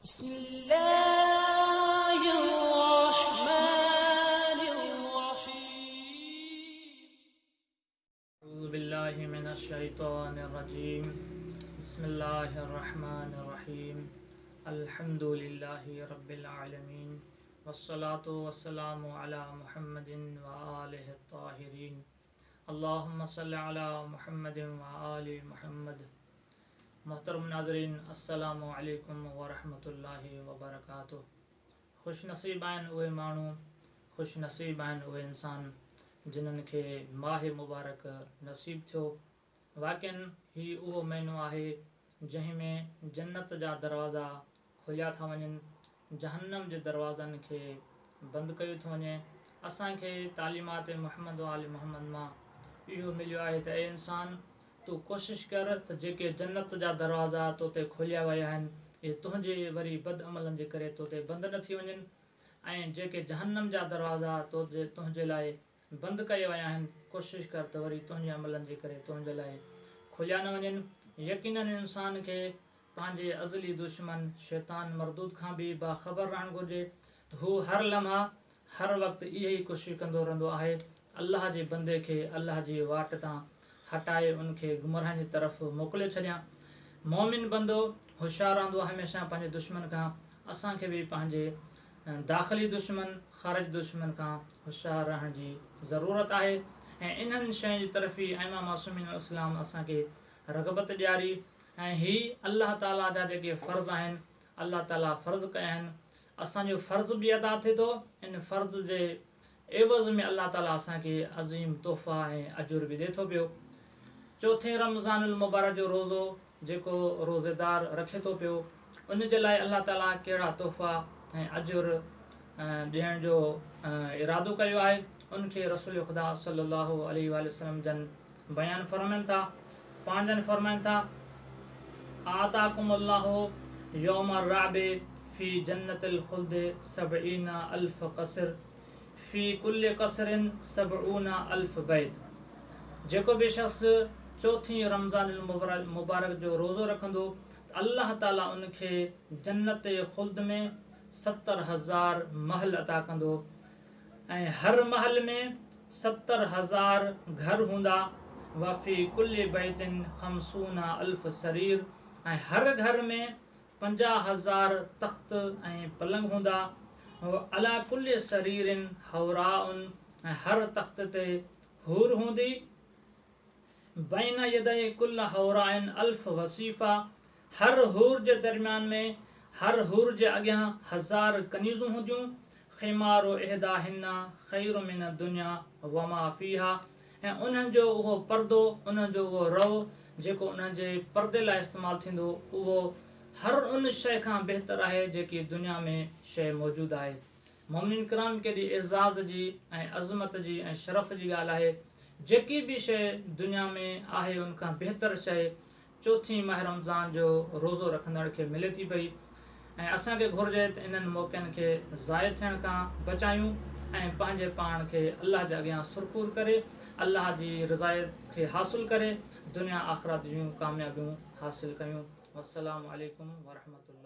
بسم الله الرحمن الرحيم. اعوذ بالله من الشيطان الرجيم. بسم الله الرحمن الرحيم. الحمد لله رب العالمين والصلاة والسلام على محمد وآله الطاهرين. اللهم صل على محمد وآل محمد. محترم ناظرين السلام عليڪم ورحمة الله وبرڪاته. خوش نصيب آهن اهي ماڻهو، خوش نصيب آهن اهي انسان جنھن کي ماهه مبارڪ نصيب ٿيو. واقعن هي اهو مهينو آهي جنهن ۾ جنت جا دروازا کوليا ٿا وڃن، جهنم جي دروازن کي بند ڪيو ٿو وڃي. اسان کي تعليمات محمد و آل محمد مان اهو مليو آهي ته اي انسان! تون ڪوشش ڪر ته جيڪي جنت جا دروازا تو تي کوليا ويا آهن، اهي تنهنجي وري بد عملن جي ڪري تو تي بند نه ٿي وڃن ۽ جيڪي جهنم جا دروازا تنهنجي لاء بند ڪيا ويا آهن، ڪوشش ڪر ته وري تنهنجي عملن جي ڪري تنهنجي لاء کوليا نه وڃن. يقيناً انسان کي پنهنجي ازلي دشمن شيطان مردود کان به باخبر رهڻ گهرجي ته هو هر لمحه هر وقت اها ئي ڪوشش ڪندو رهندو آهي الله جي بندي کي الله جي واٽ تان هٽائي ان کي گمراهين جي طرف موڪلي ڇڏيان. مؤمن بندو هوشيار رهندو آهي هميشه پنهنجي دشمن کان. اسان کي به پنهنجي داخلي دشمن خارجي دشمن کان هوشيار رهڻ جي ضرورت آهي ۽ انهن شين جي طرف ئي ائمه معصومين عليه السلام اسان کي رغبت ڏياري ۽ هي الله تعالي جا جيڪي فرض آهن الله تعالي فرض ڪيا آهن اسان جو فرض به ادا ٿئي ٿو ان فرض جي عيوض ۾ الله تعالي اسان کي عظيم تحفا ۽ اجر به ڏئي ٿو پيو. چوٿين رمضان المبارڪ جو روزو جيڪو روزيدار رکي ٿو پيو ان جي لاء الله تعالي ڪهڙا تحفا ۽ اجر ڏيڻ جو ارادو ڪيو آهي ان کي رسول خدا صلي الله عليه واٰله وسلم جن بيان فرمائن ٿا، پاڻ جن فرمائن ٿا، اعطاڪم الله يوم الرابع في جنة الخلد سبعين الف قصر في ڪل قصر سبعون الف بيت جيڪو به شخص چوٿين رمضان المبارڪ جو روزو رکندو ته الله تعالي ان کي جنت خلد ۾ 70,000 محل عطا ڪندو ۽ هر محل ۾ 70,000 گهر هوندا، وفي ڪل بيت خمسون الف سرير ۽ هر گهر ۾ 50,000 تخت ۽ پلنگ هوندا، وعلي ڪل سرير حوراء ۽ هر تخت تي حور هوندي، بين يدي ڪل حوراء الف وصيفه، هر حور جي درميان ۾ هر حور جي اڳيان 1,000 ڪنيزون هونديون، خمار احداهن خير من الدنيا وما فيها ۽ انهن جو اهو پردو، انهن جو اهو رئو جيڪو انهن جي پردي لاء استعمال ٿيندو اهو هر ان شيء کان بهتر آهي جيڪي دنيا ۾ شيء موجود آهي. مؤمنين ڪرام ڪيڏي اعزاز جي ۽ عظمت جي ۽ شرف جي ڳالهه آهي، جيڪي به شيء دنيا ۾ آهي ان کان بهتر شيء چوٿين ماه رمضان جو روزو رکندڙ کي ملي ٿي پئي ۽ اسان کي گهرجي ته انهن موقعن کي ضايع ٿيڻ کان بچايون ۽ پنهنجي پاڻ کي الله جي اڳيان سرخرو ڪري الله جي رضايت کي حاصل ڪري دنيا آخرت جون ڪاميابيون حاصل ڪيون والسلام عليڪم ورحمة الله.